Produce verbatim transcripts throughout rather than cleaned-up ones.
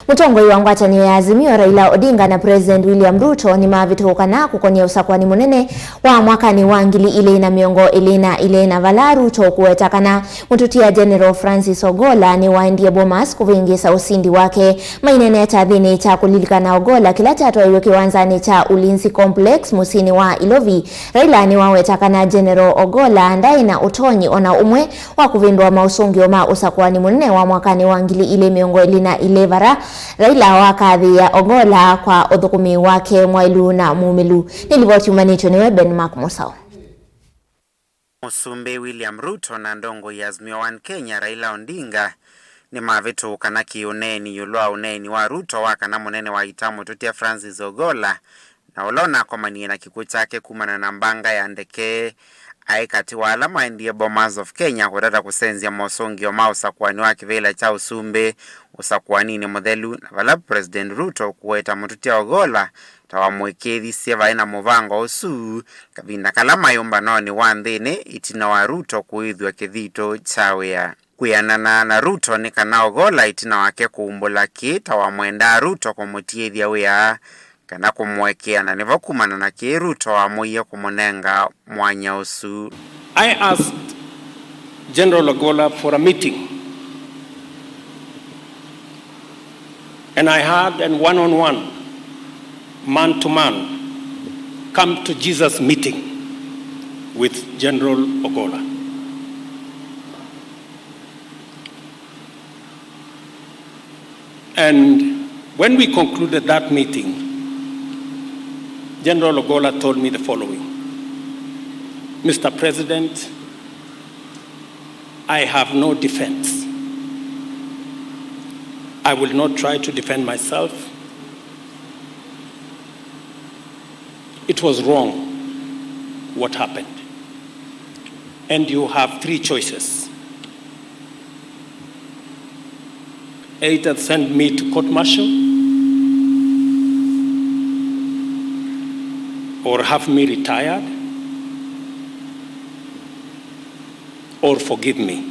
Mũtongoi wa ngwatanĩo ya Azimio, Raila Odinga, na President William Ruto nĩmavĩtũkana kũkonĩa ũsakũani mũnene wa mwakanĩ wa ngili ilĩ na mĩongo ĩlĩ na ilĩ, na vala Ruto ũkũweta kana mũtũtia General Francis Ogolla nĩwaendie Bomas kũvĩngĩĩsa ũsindi wake. Maineenea kyathĩnĩ kya kũlilikana Ogolla kĩla kyatwaiwe kĩwanzanĩ kya Ulinzi Complex mũsyĩnĩ wa Ilovi, Raila nĩwaweta kana General Ogolla ndaĩ na ũtonyi o na ũmwe wa kũvĩndũa maũsũngĩo ma ũsakũani mũnene wa mwakanĩ wa ngili ilĩ mĩongo ĩlĩ na ilĩ, vara Raila wakathĩĩa Ogolla kwa ũthũkũmi wake mwaĩlu na mũmĩlu. Nĩ livoti yumanĩtw'e nĩwe Ben Mark Mũsaũ. Mũsumbĩ William Ruto na ndongoi ya Azimio One Kenya, Raila Odinga, nĩmavĩtũkana kĩ-ũneeni ĩũlũ wa ũneeni wa Ruto wa kana mũnene wa ita mũtũtia Francis Ogolla, na ũla ũnakomanie na kĩkw'ũ kyake kumana na mbanga ya ndeke, aĩ katĩ wa ala maendie Bomas of Kenya kũtata kũsenzya mosũngĩo ma ũsakũani wa kĩvĩla kya ũsumbĩ ũsakũaninĩ mũthelu, na vala President Ruto kũweta mũtũtia Ogolla ta wamũĩkĩĩthisye vaĩ na mũvango ũsu kavinda kala maĩ ũmbanonĩ wa nthĩnĩ ĩtina wa Ruto kũĩthw'a kĩthito kya wĩa. Kwĩanana na Ruto nĩ kana Ogolla ĩtina wake kũumbũla kĩĩ ta wamwendaa Ruto kũmũtiĩthya wĩa kana kũmũekea, na nĩvo kumana na kĩĩ Ruto wamũie kũmũnenga mwanya ũsu. I asked General Ogolla for a meeting, and I had a one-on-one, man-to-man, come to Jesus meeting with General Ogolla. And when we concluded that meeting, General Ogolla told me the following: "Mister President, I have no defense. I will not try to defend myself. It was wrong what happened. And you have three choices. Either send me to court martial, or have me retired, or forgive me."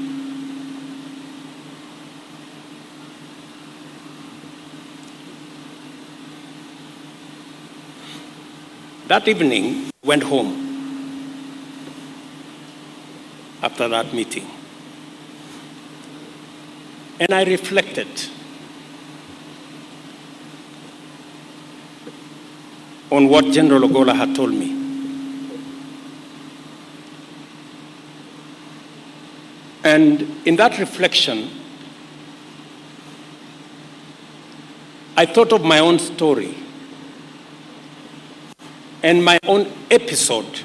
That evening, I went home after that meeting, and I reflected on what General Ogolla had told me. And in that reflection, I thought of my own story and my own episode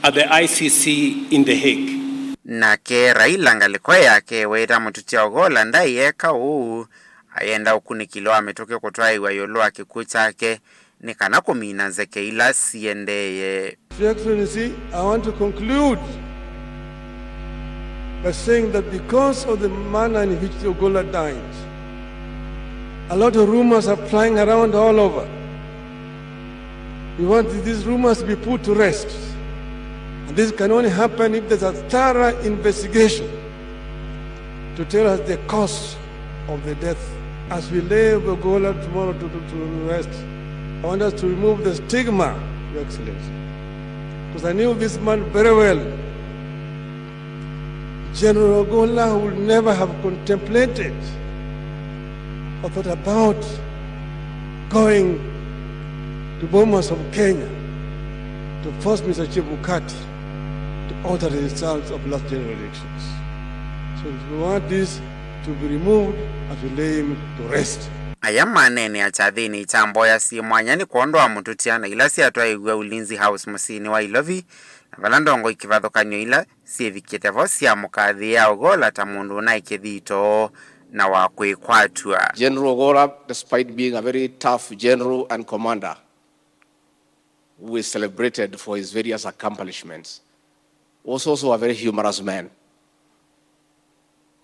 at the I C C in The Hague. Nake Raila ngalĩko yake eweta mũtũtia Ogolla ndaĩ eka ũu, ayenda ũkunĩkĩli wa mĩtũkĩ kũtwaĩwa ĩũlũ wa kĩkw'ũ kyake nĩ kana kũmina nzeke ila siendeeye. Your Excellency, I want to conclude by saying that because of the manner in which Ogolla died, a lot of rumors are flying around all over. We want these rumors to be put to rest. And this can only happen if there's a thorough investigation to tell us the cause of the death. As we lay Ogolla tomorrow to, to, to rest, I want us to remove the stigma, Your Excellency. Because I knew this man very well. General Ogolla would never have contemplated or thought about going to Bomas of Kenya to force Mister Chebukati to alter the results of last general elections. So we want this to be removed as we lay him to rest. Aya maneenea kyathĩnĩ kya mboya syĩ mwanya nĩ kwondũ wa mũtũtia na ila syatwaĩiw'e Ulinzi House mũsyĩnĩ wa Ilovi, na vala ndongoi kĩvathũkany'o ila syĩvikĩte vo syamũkathĩĩa Ogolla ta mũndũ ũnaĩ kĩthito na wa kwĩkwatw'a. General Ogolla, despite being a very tough general and commander who is celebrated for his various accomplishments, was also a very humorous man.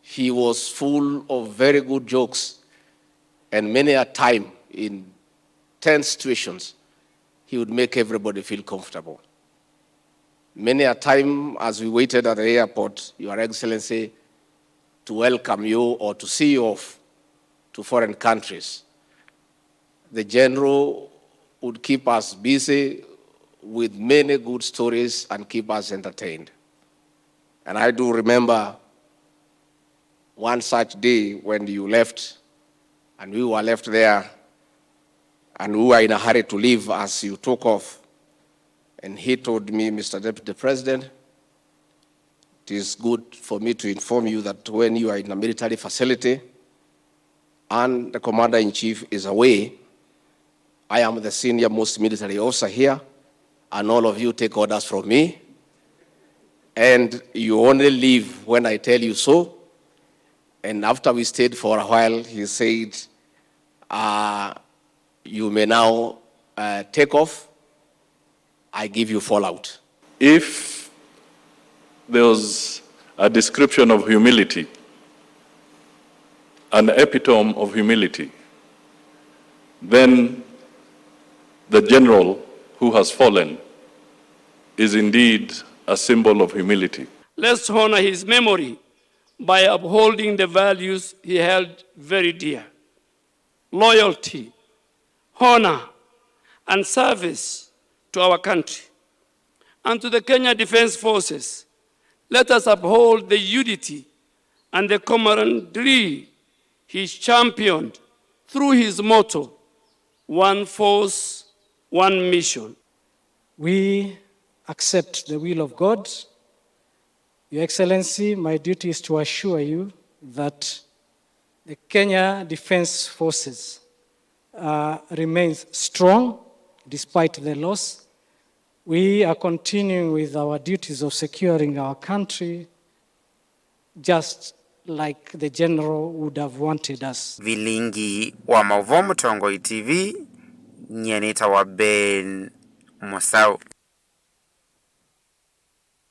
He was full of very good jokes, and many a time in tense situations, he would make everybody feel comfortable. Many a time, as we waited at the airport, Your Excellency, to welcome you or to see you off to foreign countries. The general would keep us busy with many good stories and keep us entertained. And I do remember one such day when you left, and we were left there, and we were in a hurry to leave as you took off. And he told me, "Mister Deputy President, it is good for me to inform you that when you are in a military facility and the commander-in-chief is away, I am the senior most military officer here, and all of you take orders from me, and you only leave when I tell you so." And after we stayed for a while, he said, uh, "You may now, uh, take off. I give you fallout." If there was a description of humility, an epitome of humility, then the general who has fallen is indeed a symbol of humility. Let's honor his memory by upholding the values he held very dear: loyalty, honor, and service to our country and to the Kenya Defence Forces. Let us uphold the unity and the camaraderie he championed through his motto, "One force, one mission." We accept the will of God. Your Excellency, my duty is to assure you that the Kenya Defence Forces, uh, remains strong despite the loss. We are continuing with our duties of securing our country, just like the general would have wanted us. Vilingi wa maũvoo Mũtongoi T V, nyie nĩtawa Ben Mũsaũ.